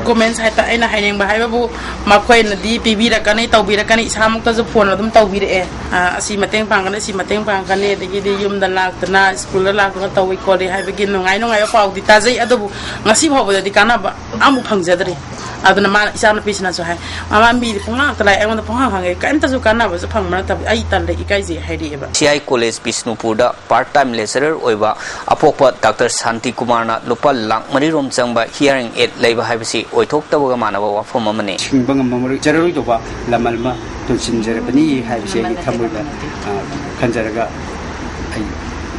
ꯒꯣꯔꯃꯦꯟ ꯁꯥꯏꯠꯇ ꯑꯩꯅ ꯍꯥꯏꯅꯤꯡꯕ ꯍꯥꯏꯕꯕꯨ, ꯃꯈꯣꯏꯅꯗꯤ ꯄꯤꯕꯤꯔꯛꯀꯅꯤ, ꯇꯧꯕꯤꯔꯛꯀꯅꯤ, ꯏꯁꯥꯃꯛꯇꯁꯨ ꯐꯣꯟ ꯑꯗꯨꯝ ꯇꯧꯕꯤꯔꯛꯑꯦ꯫ ꯑ, ꯑꯁꯤ ꯃꯇꯦꯡ ꯄꯥꯡꯒꯅꯤ, ꯑꯁꯤ ꯃꯇꯦꯡ ꯄꯥꯡꯒꯅꯤ, ꯑꯗꯒꯤꯗꯤ ꯌꯨꯝꯗ ꯂꯥꯛꯇꯅ, ꯁ꯭ꯀꯨꯜꯗ ꯂꯥꯛꯇꯅ ꯇꯧꯏ ꯈꯣꯠꯂꯤ ꯍꯥꯏꯕꯒꯤ ꯅꯨꯡꯉꯥꯏ ꯅꯨꯡꯉꯥꯏꯕ ꯄꯥꯎꯗꯤ ꯇꯥꯖꯩ꯫ ꯑꯗꯨꯕꯨ ꯉꯁꯤ ꯐꯥꯎꯕꯗꯗꯤ ꯀꯥꯟꯅꯕ ꯑꯃꯨꯛ ꯐꯪꯖꯗ꯭ꯔꯤ꯫ ꯑꯗꯨꯅ ꯃꯥ, ꯏꯆꯥꯅꯨꯄꯤꯁꯤꯅꯁꯨ ꯍꯥꯏ, "ꯃꯃꯥ, ꯃꯤꯗꯤ ꯄꯨꯡꯍꯥꯡ ꯍꯥꯡꯉꯛꯑꯦ, ꯑꯩꯉꯣꯟꯗ ꯄꯨꯡꯍꯥꯡ ꯍꯥꯡꯉꯛꯑꯦ, ꯀꯔꯤꯝꯇꯁꯨ ꯀꯥꯟꯅꯕꯁꯨ ꯐꯪꯕ ꯅꯠꯇꯕ, ꯑꯩ ꯇꯜꯂꯦ, ꯏꯀꯥꯏꯖꯩ" ꯍꯥꯏꯔꯛꯑꯦꯕ꯫ ꯁꯤ ꯑꯥꯏ ꯀꯣꯂꯦꯖ ꯕꯤꯁꯅꯨꯄꯨꯔꯗ ꯄꯥꯔꯠ ꯇꯥꯏꯝ ꯂꯦꯛꯆꯔꯔ ꯑꯣꯏꯕ ꯑꯄꯣꯛꯄ ꯗꯥꯛꯇꯔ ꯁꯥꯟꯇꯤ ꯀꯨꯃꯥꯔꯅ ꯂꯨꯄꯥ ꯂꯥꯈ ꯃꯔꯤ ꯔꯣꯝ ꯆꯪꯕ ꯍꯤꯌꯥꯔꯤꯡ ꯑꯦꯗ ꯂꯩꯕ ꯍꯥꯏꯕꯁꯤ ꯑꯣꯏꯊꯣꯛꯇꯕꯒ ꯃꯥꯟꯅꯕ ꯋꯥꯐꯝ ꯑꯃꯅꯤ꯫ ꯁꯤꯡꯕ ꯉꯝꯃꯔꯣꯏ, ꯂꯝ ꯑꯃ ꯇꯣꯟꯁꯤꯟꯖꯔꯕꯅꯤ ꯍꯥꯏꯕꯁꯤ ꯑꯩꯒꯤ ꯊꯃꯣꯏꯗ, ꯑ, ꯈꯟꯖꯔꯒ ꯑꯩ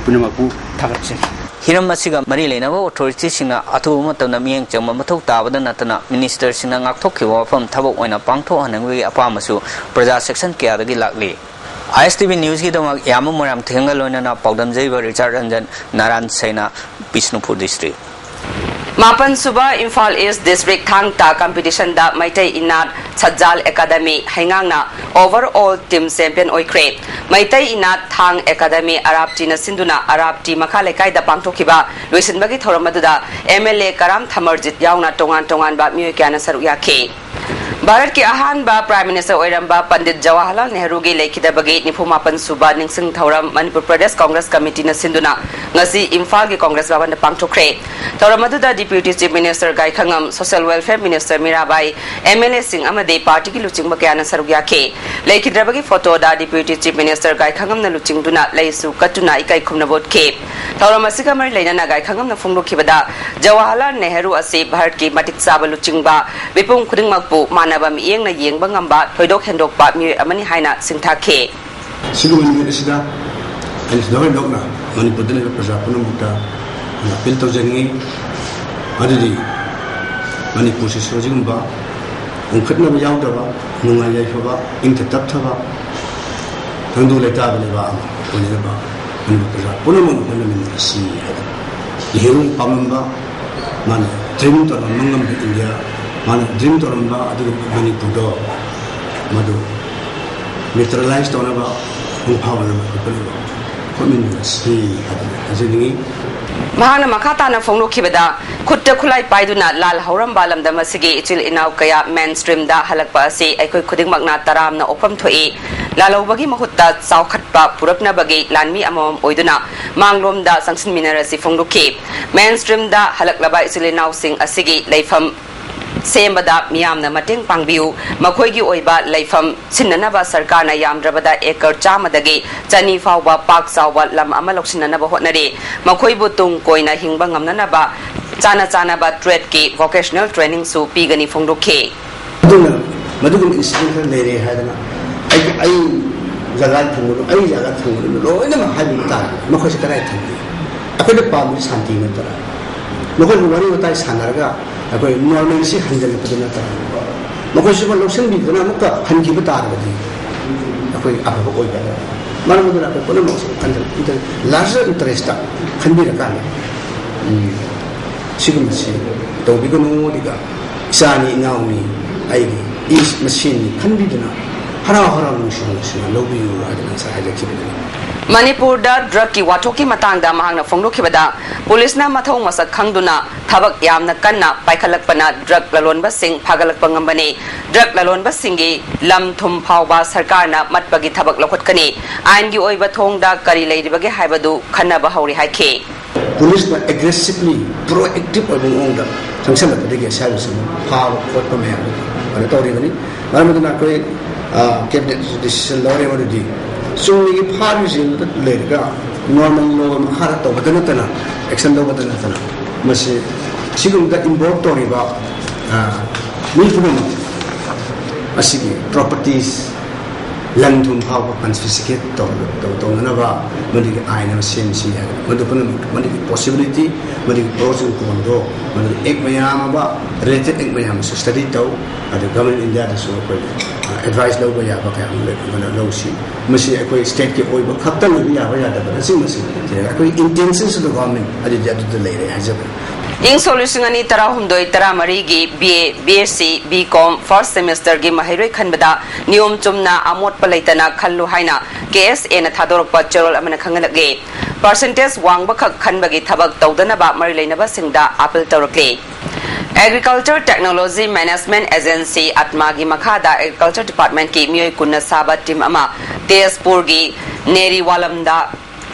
ꯄꯨꯝꯅꯃꯛꯄꯨ ꯊꯥꯒꯠꯆꯔꯤ꯫ ꯍꯤꯔꯝ ꯑꯁꯤꯒ ꯃꯔꯤ ꯂꯩꯅꯕ ꯑꯣꯊꯣꯔꯤꯇꯤꯁꯤꯡꯅ ꯑꯊꯨꯕ ꯃꯇꯝꯗ ꯃꯤꯠꯌꯦꯡ ꯆꯪꯕ ꯃꯊꯧ ꯇꯥꯕꯗ ꯅꯠꯇꯅ, ꯃꯤꯅꯤꯁꯇꯔꯁꯤꯡꯅ ꯉꯥꯛꯊꯣꯛꯈꯤꯕ ꯋꯥꯐꯝ ꯊꯕꯛ ꯑꯣꯏꯅ ꯄꯥꯡꯊꯣꯛꯍꯟꯅꯤꯡꯕꯒꯤ ꯑꯄꯥꯝꯕꯁꯨ ꯄ꯭ꯔꯖꯥ ꯁꯦꯛꯁꯟ ꯀꯌꯥꯗꯒꯤ ꯂꯥꯛꯂꯤ꯫ ꯑꯥꯏ ꯑꯦꯁ ꯇꯤ ꯚꯤ ꯅ꯭ꯌꯨꯁꯀꯤꯗꯃꯛ ꯌꯥꯝꯕ ꯃꯣꯏꯔꯥꯡꯊꯦꯝꯒ ꯂꯣꯏꯅꯅ ꯄꯥꯎꯗꯝꯖꯩꯕ ꯔꯤꯆꯥꯔꯗ ꯔꯟꯖꯟ, ꯅꯥꯔꯥꯟ ꯁꯩꯅꯥ, ꯕꯤꯁꯅꯨꯄꯨꯔ ꯗꯤꯁꯇ꯭ꯔꯤꯛ꯫ ꯃꯥꯄꯟ ꯁꯨꯕ ꯏꯝꯐꯥꯜ ꯏꯁ ꯗꯤꯁꯇ꯭ꯔꯤꯛ ꯊꯥꯡ ꯇꯥ ꯀꯝꯄꯤꯇꯤꯁꯟꯗ ꯃꯩꯇꯩ ꯏꯅꯥꯠ ꯁꯠꯖꯥꯜ ꯑꯦꯀꯥꯗꯃꯤ ꯍꯩꯉꯥꯡꯅ overall team champion ꯑꯣꯏꯈ꯭ꯔꯦ꯫ ꯃꯩꯇꯩ ꯏꯅꯥꯠ ꯊꯥꯡ ꯑꯦꯀꯥꯗꯃꯤ ꯑꯔꯥꯞꯇꯤꯅ ꯁꯤꯟꯗꯨꯅ ꯑꯔꯥꯞꯇꯤ ꯃꯈꯥ ꯂꯩꯀꯥꯏꯗ ꯄꯥꯡꯊꯣꯛꯈꯤꯕ ꯂꯣꯏꯁꯤꯟꯕꯒꯤ ꯊꯧꯔꯝ ꯑꯗꯨꯗ M L A ꯀꯔꯥꯝ ꯊꯃꯔꯖꯤꯠ ꯌꯥꯎꯅ ꯇꯣꯉꯥꯟ ꯇꯣꯉꯥꯟꯕ ꯃꯤꯑꯣꯏ ꯀꯌꯥꯅ ꯁꯔꯨꯛ ꯌꯥꯈꯤ꯫ ꯚꯥꯔꯠꯀꯤ ꯑꯍꯥꯟꯕ Prime Minister ꯑꯣꯏꯔꯝꯕ ꯄꯟꯗꯤꯠ ꯖꯋꯥꯍꯔꯂꯥꯜ ꯅꯦꯍꯔꯨꯒꯤ ꯂꯩꯈꯤꯗꯕꯒꯤ ꯅꯤꯐꯨ ꯃꯥꯄꯟ ꯁꯨꯕ ꯅꯤꯡꯁꯤꯡ ꯊꯧꯔꯝ ꯃꯅꯤꯄꯨꯔ ꯄ꯭ꯔꯗꯦꯁ ꯀꯣꯡꯒ꯭ꯔꯦꯁ ꯀꯃꯤꯇꯤꯅ ꯁꯤꯟꯗꯨꯅ ꯉꯁꯤ ꯏꯝꯐꯥꯜꯒꯤ ꯀꯣꯡꯒ꯭ꯔꯦꯁ ꯚꯕꯟꯗ ꯄꯥꯡꯊꯣꯛꯈ꯭ꯔꯦ꯫ ꯊꯧꯔꯝ ꯑꯗꯨꯗ Deputy Chief Minister ꯒꯥꯏꯈꯉꯝ, Social Welfare Minister Mirabai, M L A ꯁꯤꯡ ꯑꯃꯗꯤ ꯄꯥꯔꯇꯤꯒꯤ ꯂꯨꯆꯤꯡꯕ ꯀꯌꯥꯅ ꯁꯔꯨꯛ ꯌꯥꯈꯤ꯫ ꯂꯩꯈꯤꯗ꯭ꯔꯕꯒꯤ ꯐꯣꯇꯣꯗ Deputy Chief Minister ꯒꯥꯏꯈꯉꯝꯅ ꯂꯨꯆꯤꯡꯗꯨꯅ ꯂꯩꯁꯨ ꯀꯠꯇꯨꯅ ꯏꯀꯥꯏ ꯈꯨꯝꯅꯕ ꯎꯠꯈꯤ꯫ ꯊꯧꯔꯝ ꯑꯁꯤꯒ ꯃꯔꯤ ꯂꯩꯅꯅ ꯒꯥꯏꯈꯉꯝꯅ ꯐꯣꯡꯗꯣꯛꯈꯤꯕꯗ, ꯖꯋꯥꯍꯔꯂꯥꯜ ꯅꯦꯍꯔꯨ ꯑꯁꯤ ꯚꯥꯔꯠꯀꯤ ꯃꯇꯤꯛ ꯆꯥꯕ ꯂꯨꯆꯤꯡꯕ, ꯃꯤꯄꯨꯝ ꯈꯨꯗꯤꯡꯃꯛꯄꯨ ꯃꯥꯟꯅꯕ ꯃꯤꯠꯌꯦꯡꯅ ꯌꯦꯡꯕ ꯉꯝꯕ, ꯊꯣꯏꯗꯣꯛ ꯍꯦꯟꯗꯣꯛꯄ ꯃꯤꯑꯣꯏ ꯑꯃꯅꯤ ꯍꯥꯏꯅ ꯁꯤꯡꯊꯥꯈꯤ꯫ ꯁꯤꯒꯨꯝꯕ ꯅꯨꯃꯤꯠ ꯑꯁꯤꯗ ꯑꯩꯅ ꯁꯤꯗ ꯍꯣꯏꯗꯣꯛꯅ ꯃꯅꯤꯄꯨꯔꯗ ꯂꯩꯕ ꯄ꯭ꯔꯖꯥ ꯄꯨꯝꯅꯃꯛꯇ ꯑꯩꯅ ꯑꯄꯤꯜ ꯇꯧꯖꯅꯤꯡꯏ꯫ ꯑꯗꯨꯗꯤ ꯃꯅꯤꯄꯨꯔꯁꯤꯁꯨ ꯑꯁꯤꯒꯨꯝꯕ ꯎꯪꯈꯠꯅꯕ ꯌꯥꯎꯗꯕ, ꯅꯨꯡꯉꯥꯏ ꯌꯥꯏꯐꯕ, ꯏꯪꯇ ꯇꯞꯊꯕ, ꯇꯪꯗꯨ ꯂꯩꯇꯥꯕ ꯂꯩꯕꯥꯛ ꯑꯃ ꯑꯣꯏꯅꯅꯕ ꯃꯅꯤꯄꯨꯔ ꯄ꯭ꯔꯖꯥ ꯄꯨꯝꯅꯃꯛꯅ ꯍꯣꯠꯅꯃꯤꯟꯅꯔꯁꯤ ꯍꯥꯏꯗꯅ ꯅꯦꯍꯔꯨꯅ ꯄꯥꯝꯂꯝꯕ, ꯃꯥꯅ ꯗ꯭ꯔꯤꯝ ꯇꯧꯔꯝꯕ ꯉꯝꯕ ꯏꯟꯗꯤꯌꯥ, ꯃꯥꯅ ꯗ꯭ꯔꯤꯝ ꯇꯧꯔꯝꯕ ꯑꯗꯨꯒꯨꯝꯕ ꯃꯅꯤꯄꯨꯔꯗꯣ ꯃꯗꯨ ꯃꯦꯇꯔꯤꯌꯦꯂꯥꯏꯁ ꯇꯧꯅꯕ, ꯃꯄꯨꯡ ꯐꯥꯍꯟꯅꯕ ꯍꯣꯠꯅꯕ ꯍꯣꯠꯃꯤꯟꯅꯔꯁꯤ ꯍꯥꯏꯗꯅ ꯍꯥꯏꯖꯅꯤꯡꯏ꯫ ꯃꯍꯥꯛꯅ ꯃꯈꯥ ꯇꯥꯅ ꯐꯣꯡꯗꯣꯛꯈꯤꯕꯗ, ꯈꯨꯠꯇ ꯈꯨꯠꯂꯥꯏ ꯄꯥꯏꯗꯨꯅ ꯂꯥꯜ ꯍꯧꯔꯝꯕ ꯂꯝꯗꯝ ꯑꯁꯤꯒꯤ ꯏꯆꯤꯜ ꯏꯅꯥꯎ ꯀꯌꯥ ꯃꯦꯟ ꯁ꯭ꯇ꯭ꯔꯤꯝꯗ ꯍꯜꯂꯛꯄ ꯑꯁꯤ ꯑꯩꯈꯣꯏ ꯈꯨꯗꯤꯡꯃꯛꯅ ꯇꯔꯥꯝꯅ ꯑꯣꯛꯐꯝ ꯊꯣꯛꯏ꯫ ꯂꯥꯜꯍꯧꯕꯒꯤ ꯃꯍꯨꯠꯇ ꯆꯥꯎꯈꯠꯄ ꯄꯨꯔꯛꯅꯕꯒꯤ ꯂꯥꯟꯃꯤ ꯑꯃꯃꯝ ꯑꯣꯏꯗꯨꯅ ꯃꯥꯡꯂꯣꯝꯗ ꯆꯪꯁꯤꯟꯃꯤꯟꯅꯔꯁꯤ ꯐꯣꯡꯗꯣꯛꯈꯤ꯫ ꯃꯦꯟ ꯁ꯭ꯇ꯭ꯔꯤꯝꯗ ꯍꯜꯂꯛꯂꯕ ꯏꯆꯤꯜ ꯏꯅꯥꯎꯁꯤꯡ ꯑꯁꯤꯒꯤ ꯂꯩꯐꯝ ꯁꯦꯝꯕꯗ ꯃꯤꯌꯥꯝꯅ ꯃꯇꯦꯡ ꯄꯥꯡꯕꯤꯌꯨ꯫ ꯃꯈꯣꯏꯒꯤ ꯑꯣꯏꯕ ꯂꯩꯐꯝ ꯁꯤꯟꯅꯅꯕ ꯁꯔꯀꯥꯔꯅ ꯌꯥꯝꯗ꯭ꯔꯕꯗ ꯑꯦꯀꯔ ꯆꯥꯝꯃꯗꯒꯤ ꯆꯅꯤ ꯐꯥꯎꯕ ꯄꯥꯛ ꯆꯥꯎꯕ ꯂꯝ ꯑꯃ ꯂꯧꯁꯤꯟꯅꯅꯕ ꯍꯣꯠꯅꯔꯤ꯫ ꯃꯈꯣꯏꯕꯨ ꯇꯨꯡ ꯀꯣꯏꯅ ꯍꯤꯡꯕ ꯉꯝꯅꯅꯕ ꯆꯥꯅ ꯆꯥꯅꯕ ꯇ꯭ꯔꯦꯗꯀꯤ ꯚꯣꯀꯦꯁꯅꯦꯜ ꯇ꯭ꯔꯦꯅꯤꯡꯁꯨ ꯄꯤꯒꯅꯤ ꯐꯣꯡꯗꯣꯛꯈꯤ꯫ ꯑꯗꯨꯅ ꯃꯗꯨꯒꯨꯝꯕ ꯏꯟꯁꯤꯗꯦꯟ ꯈꯔ ꯂꯩꯔꯦ ꯍꯥꯏꯗꯅ ꯑꯩ, ꯑꯩ ꯖꯒꯥ ꯊꯝꯒꯅꯨ, ꯑꯩ ꯖꯒꯥ ꯊꯝꯒꯅꯨ, ꯂꯣꯏꯅꯃꯛ ꯍꯥꯏꯕꯤꯕ ꯇꯥꯔꯦ꯫ ꯃꯈꯣꯏꯁꯦ ꯀꯗꯥꯏ ꯊꯝꯒꯦ? ꯑꯩꯈꯣꯏꯅ ꯄꯥꯝꯃꯤꯁꯤ ꯁꯥꯟꯇꯤ ꯅꯠꯇ꯭ꯔꯥ? ꯃꯈꯣꯏꯒ ꯋꯥꯔꯤ ꯋꯥꯇꯥꯏ ꯁꯥꯟꯅꯔꯒ ꯑꯩꯈꯣꯏ ꯅꯣꯔꯃꯦꯜꯁꯤ ꯍꯟꯖꯤꯜꯂꯛꯄꯗꯨ ꯅꯠꯇ꯭ꯔꯥ? ꯃꯈꯣꯏꯁꯤꯃ ꯂꯧꯁꯤꯟꯕꯤꯗꯨꯅ ꯑꯃꯨꯛꯀ ꯍꯟꯈꯤꯕ ꯇꯥꯔꯒꯗꯤ ꯑꯩꯈꯣꯏ ꯑꯐꯕ ꯑꯣꯏꯒꯗ꯭ꯔꯥ? ꯃꯔꯝ ꯑꯗꯨꯅ ꯑꯩꯈꯣꯏ ꯄꯨꯝꯅꯃꯛꯁꯦ ꯈꯟꯖꯤꯜꯂꯛꯄꯗ ꯂꯥꯔꯖꯔ ꯏꯟꯇꯔꯦꯁꯇ ꯈꯟꯕꯤꯔꯀꯥꯟꯗ, ꯎꯝ, ꯁꯤꯒꯨꯝꯕꯁꯤ ꯇꯧꯕꯤꯒꯅꯨ, ꯑꯗꯨꯒ ꯏꯆꯥꯅꯤ, ꯏꯅꯥꯎꯅꯤ, ꯑꯩꯒꯤ ꯏ ꯃꯁꯦꯟꯅꯤ ꯈꯟꯕꯤꯗꯨꯅ ꯍꯔꯥꯎ ꯍꯔꯥꯎ ꯅꯨꯡꯁꯤ ꯅꯨꯡꯁꯤꯅ ꯂꯧꯕꯤꯌꯨ ꯍꯥꯏꯗꯅ ꯉꯁꯥꯏ ꯍꯥꯏꯖꯈꯤꯕꯅꯤ꯫ ꯃꯅꯤꯄꯨꯔꯗ ꯗ꯭ꯔꯒꯀꯤ ꯋꯥꯊꯣꯛꯀꯤ ꯃꯇꯥꯡꯗ ꯃꯍꯥꯛꯅ ꯐꯣꯡꯗꯣꯛꯈꯤꯕꯗ, ꯄꯨꯂꯤꯁꯅ ꯃꯊꯧ ꯃꯁꯛ ꯈꯪꯗꯨꯅ ꯊꯕꯛ ꯌꯥꯝꯅ ꯀꯟꯅ ꯄꯥꯏꯈꯠꯂꯛꯄꯅ ꯗ꯭ꯔꯒ ꯂꯂꯣꯟꯕꯁꯤꯡ ꯐꯥꯒꯠꯂꯛꯄ ꯉꯝꯕꯅꯤ꯫ ꯗ꯭ꯔꯒ ꯂꯂꯣꯟꯕꯁꯤꯡꯒꯤ ꯂꯝ ꯊꯨꯝ ꯐꯥꯎꯕ ꯁꯔꯀꯥꯔꯅ ꯃꯠꯄꯒꯤ ꯊꯕꯛ ꯂꯧꯈꯠꯀꯅꯤ꯫ ꯑꯥꯏꯟꯒꯤ ꯑꯣꯏꯕ ꯊꯣꯡꯗ ꯀꯔꯤ ꯂꯩꯔꯤꯕꯒꯦ ꯍꯥꯏꯕꯗꯨ ꯈꯟꯅꯕ ꯍꯧꯔꯦ ꯍꯥꯏꯈꯤ꯫ ꯄꯨꯂꯤꯁꯅ ꯑꯦꯒ꯭ꯔꯦꯁꯤꯚꯂꯤ, ꯄ꯭ꯔꯣꯑꯦꯛꯇꯤꯚ ꯑꯣꯏꯕ ꯃꯑꯣꯡꯗ ꯆꯪꯁꯜꯂꯛꯄꯗꯒꯤ ꯑꯁꯥꯏꯕꯁꯤꯡ ꯐꯥꯕ ꯈꯣꯠꯄ ꯃꯌꯥꯝꯗꯨ ꯀꯩꯅꯣ ꯇꯧꯔꯤꯕꯅꯤ꯫ ꯃꯔꯝ ꯑꯗꯨꯅ ꯑꯩꯈꯣꯏ, ꯑ, ꯀꯦꯕꯤꯅꯦꯠ ꯗꯤꯁꯤꯖꯟ ꯂꯧꯔꯦ꯫ ꯃꯗꯨꯗꯤ ꯆꯨꯝꯅꯒꯤ ꯐꯥꯔꯤꯕꯁꯤꯡꯗꯨꯗ ꯂꯩꯔꯒ ꯅꯣꯔꯃꯦꯜ ꯂꯣ ꯃꯈꯥꯗ ꯇꯧꯕꯗ ꯅꯠꯇꯅ, ꯑꯦꯛꯁꯟ ꯂꯧꯕꯗ ꯅꯠꯇꯅ, ꯃꯁꯤ ꯁꯤꯒꯨꯝꯕꯗ ꯏꯟꯚꯣꯜꯕ ꯇꯧꯔꯤꯕ, ꯑ, ꯃꯤ ꯄꯨꯝꯅꯃꯛ ꯑꯁꯤꯒꯤ ꯄ꯭ꯔꯣꯄꯔꯇꯤꯁ, ꯂꯟ ꯊꯨꯝ ꯐꯥꯎꯕ ꯀꯟꯐꯤꯁꯀꯦꯠ ꯇꯧ-, ꯇꯧ-, ꯇꯧꯅꯅꯕ ꯃꯗꯨꯒꯤ ꯑꯥꯏꯟ ꯑꯃ ꯁꯦꯝꯁꯤ ꯍꯥꯏꯕ꯫ ꯃꯗꯨ ꯄꯨꯝꯅꯃꯛ, ꯃꯗꯨꯒꯤ ꯄꯣꯁꯤꯕꯤꯂꯤꯇꯤ, ꯃꯗꯨꯒꯤ ꯄ꯭ꯔꯣꯁ ꯑꯦꯟ ꯀꯣꯟꯗꯣ, ꯃꯗꯨꯒꯤ ꯑꯦꯛ ꯃꯌꯥꯝ ꯑꯃ, ꯔꯤꯂꯦꯇꯦꯠ ꯑꯦꯛ ꯃꯌꯥꯝ ꯑꯃꯁꯨ ꯁ꯭ꯇꯗꯤ ꯇꯧ꯫ ꯑꯗꯨ ꯒꯚꯔꯟꯃꯦꯟ ꯏꯟꯗꯤꯌꯥꯗꯁꯨ ꯑꯩꯈꯣꯏ, ꯑ, ꯑꯦꯗꯚꯥꯏꯁ ꯂꯧꯕ ꯌꯥꯕ ꯀꯌꯥ ꯑꯃ ꯂꯩ, ꯑꯗꯨꯅ ꯂꯧꯁꯤ꯫ ꯃꯁꯤ ꯑꯩꯈꯣꯏ ꯁ꯭ꯇꯦꯠꯀꯤ ꯑꯣꯏꯕ ꯈꯛꯇ ꯂꯩꯕ ꯌꯥꯕ ꯌꯥꯗꯕꯅꯆꯤꯡꯕꯁꯤ ꯊꯤꯔꯒ ꯑꯩꯈꯣꯏ ꯏꯟꯇꯦꯟꯁꯟꯁꯨ ꯒꯚꯔꯟꯃꯦꯟ ꯑꯗꯨꯗꯤ ꯑꯗꯨꯗ ꯂꯩꯔꯦ ꯍꯥꯏꯖꯕꯅꯤ꯫ ꯏꯪ ꯁꯣꯛ ꯂꯤꯁꯤꯡ ꯑꯅꯤ ꯇꯔꯥꯍꯨꯝꯗꯣꯏ ꯇꯔꯥꯃꯔꯤꯒꯤ B A, B S C, B Com first semesterꯒꯤ ꯃꯍꯩꯔꯣꯏ ꯈꯟꯕꯗ ꯅꯤꯌꯣꯝ ꯆꯨꯝꯅ ꯑꯃꯣꯠꯄ ꯂꯩꯇꯅ ꯈꯜꯂꯨ ꯍꯥꯏꯅ K S Aꯅ ꯊꯥꯗꯣꯔꯛꯄ ꯆꯦꯔꯣꯜ ꯑꯃꯅ ꯈꯪꯍꯜꯂꯛꯂꯤ꯫ ꯄꯔꯁꯦꯟꯇꯦꯖ ꯋꯥꯡꯕꯈꯛ ꯈꯟꯕꯒꯤ ꯊꯕꯛ ꯇꯧꯗꯅꯕ ꯃꯔꯤ ꯂꯩꯅꯕꯁꯤꯡꯗ ꯑꯥꯄꯤꯜ ꯇꯧꯔꯛꯂꯤ꯫ Agriculture Technology Management Agency, ATMAꯒꯤ ꯃꯈꯥꯗ Agriculture Departmentꯀꯤ ꯃꯤꯑꯣꯏ ꯀꯨꯟꯅ ꯁꯥꯕ ꯇꯤꯝ ꯑꯃ ꯇꯦꯖꯄꯨꯔꯒꯤ ꯅꯦꯔꯤꯋꯥꯂꯝꯗ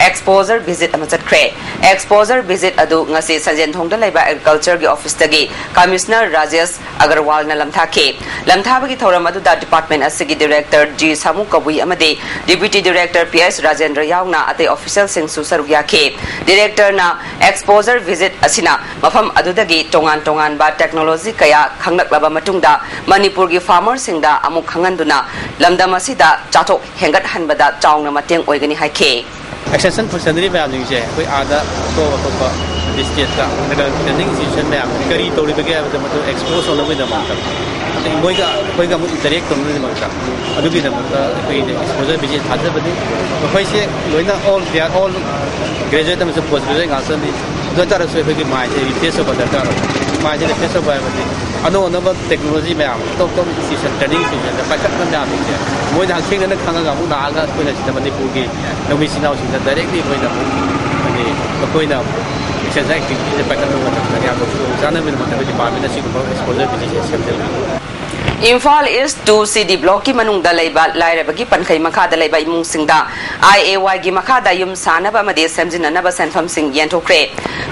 exposure visit ꯑꯃ ꯆꯠꯈ꯭ꯔꯦ꯫ Exposure visit ꯑꯗꯨ ꯉꯁꯤ ꯁꯟꯖꯦꯟꯊꯣꯡꯗ ꯂꯩꯕ Agricultureꯒꯤ officeꯇꯒꯤ Commissioner ꯔꯥꯖꯦꯁ ꯑꯒꯔꯋꯥꯜꯅ ꯂꯝꯊꯥꯈꯤ꯫ ꯂꯝꯊꯥꯕꯒꯤ ꯊꯧꯔꯝ ꯑꯗꯨꯗ department ꯑꯁꯤꯒꯤ Director G ꯁꯥꯃꯨ ꯀꯕꯨꯏ ꯑꯃꯗꯤ Deputy Director P S Rajendra ꯌꯥꯎꯅ ꯑꯇꯩ officialꯁꯤꯡꯁꯨ ꯁꯔꯨꯛ ꯌꯥꯈꯤ꯫ Directorꯅ exposure visit ꯑꯁꯤꯅ ꯃꯐꯝ ꯑꯗꯨꯗꯒꯤ ꯇꯣꯉꯥꯟ ꯇꯣꯉꯥꯟꯕ technology ꯀꯌꯥ ꯈꯪꯂꯛꯂꯕ ꯃꯇꯨꯡꯗ ꯃꯅꯤꯄꯨꯔꯒꯤ farmerꯁꯤꯡꯗ ꯑꯃꯨꯛ ꯈꯪꯍꯟꯗꯨꯅ ꯂꯝꯗꯝ ꯑꯁꯤꯗ ꯆꯥꯊꯣꯛ ꯍꯦꯟꯒꯠꯍꯟꯕꯗ ꯆꯥꯎꯅ ꯃꯇꯦꯡ ꯑꯣꯏꯒꯅꯤ ꯍꯥꯏꯈꯤ꯫ Extension functionary ꯃꯌꯥꯝꯁꯤꯡꯁꯦ ꯑꯩꯈꯣꯏ ꯑꯥꯗ ꯑꯇꯣꯞ ꯑꯇꯣꯞꯄ districtꯇ ꯐꯦꯗꯔꯦꯜ ꯇ꯭ꯔꯦꯅꯤꯡ ꯏꯟꯁꯇꯤꯇ꯭ꯌꯨꯁꯟ ꯃꯌꯥꯝ ꯀꯔꯤ ꯇꯧꯔꯤꯕꯒꯦ ꯍꯥꯏꯕꯗ ꯃꯗꯨ ꯑꯦꯛꯁꯄꯣꯖ ꯇꯧꯅꯕꯒꯤꯗꯃꯛꯇ, ꯑꯗꯩ ꯃꯣꯏꯒ ꯑꯩꯈꯣꯏꯒ ꯑꯃꯨꯛ ꯏꯟꯇꯔꯦꯛ ꯇꯧꯅꯕꯒꯤꯗꯃꯛꯇ, ꯑꯗꯨꯒꯤꯗꯃꯛꯇ ꯑꯩꯈꯣꯏꯒꯤꯗꯤ exposure visit ꯊꯥꯖꯕꯅꯤ꯫ ꯃꯈꯣꯏꯁꯦ ꯂꯣꯏꯅ all, they are all graduate ꯑꯃꯁꯨꯡ post graduate ꯉꯥꯛꯇꯅꯤ꯫ ꯑꯗꯨ ꯑꯣꯏꯇꯥꯔꯁꯨ ꯑꯩꯈꯣꯏꯒꯤ ꯃꯥꯏꯟꯁꯦ ꯔꯤꯐ꯭ꯔꯦꯁ ꯇꯧꯕ ꯗꯔꯀꯥꯔ ꯑꯣꯏ꯫ ꯃꯥꯏꯟꯁꯦ ꯔꯤꯐ꯭ꯔꯦꯁ ꯇꯧꯕ ꯍꯥꯏꯕꯗꯤ ꯑꯅꯧ ꯑꯅꯧꯕ ꯇꯦꯛꯅꯣꯂꯣꯖꯤ ꯃꯌꯥꯝ, ꯑꯇꯣꯞ ꯑꯇꯣꯞꯄ ꯏꯟꯁꯇꯤꯇ꯭ꯌꯨꯁꯟ, ꯇ꯭ꯔꯦꯅꯤꯡ ꯏꯟꯁꯇꯤꯇ꯭ꯌꯨꯁꯟꯗ ꯄꯥꯏꯈꯠꯄ ꯃꯌꯥꯝꯁꯤꯡꯁꯦ ꯃꯣꯏꯅ ꯍꯛꯊꯦꯡꯅꯅ ꯈꯪꯉꯒ ꯑꯃꯨꯛ ꯂꯥꯛꯑꯒ ꯑꯩꯈꯣꯏꯅ ꯁꯤꯗ ꯃꯅꯤꯄꯨꯔꯒꯤ ꯂꯧꯃꯤ ꯏꯆꯤꯟ ꯏꯅꯥꯎꯁꯤꯡꯗ ꯗꯥꯏꯔꯦꯛꯂꯤ ꯑꯩꯈꯣꯏꯅ ꯑꯃꯨꯛ, ꯍꯥꯏꯗꯤ, ꯑꯩꯈꯣꯏꯅ ꯑꯦꯛꯁꯔꯁꯥꯏꯁ ꯑꯦꯛꯇꯤꯚꯤꯇꯤꯁꯦ ꯄꯥꯏꯈꯠꯄ ꯃꯇꯝꯗ ꯌꯥꯝꯅ ꯈꯨꯗꯣꯡꯆꯥꯅꯕꯒꯤꯗꯃꯛꯇ ꯑꯩꯈꯣꯏ ꯗꯤꯄꯥꯔꯠꯃꯦꯟꯅ ꯁꯤꯒꯨꯝꯕ ꯑꯦꯛꯁꯄꯣꯖꯔ ꯄꯤꯁꯤꯁꯦ ꯁꯦꯝꯖꯕꯅꯤ꯫ ꯏꯝꯐꯥꯜ ꯏꯁ ꯇꯨ ꯁꯤ ꯗꯤ ꯕ꯭ꯂꯣꯛꯀꯤ ꯃꯅꯨꯡꯗ ꯂꯩꯕ ꯂꯥꯏꯔꯕꯒꯤ ꯄꯟꯈꯩ ꯃꯈꯥꯗ ꯂꯩꯕ ꯏꯃꯨꯡꯁꯤꯡꯗ ꯑꯥꯏ ꯑꯦ ꯋꯥꯏꯒꯤ ꯃꯈꯥꯗ ꯌꯨꯝ ꯁꯥꯅꯕ ꯑꯃꯗꯤ ꯁꯦꯝꯖꯤꯟꯅꯅꯕ ꯁꯦꯟꯐꯝꯁꯤꯡ ꯌꯦꯟꯊꯣꯛꯈ꯭ꯔꯦ꯫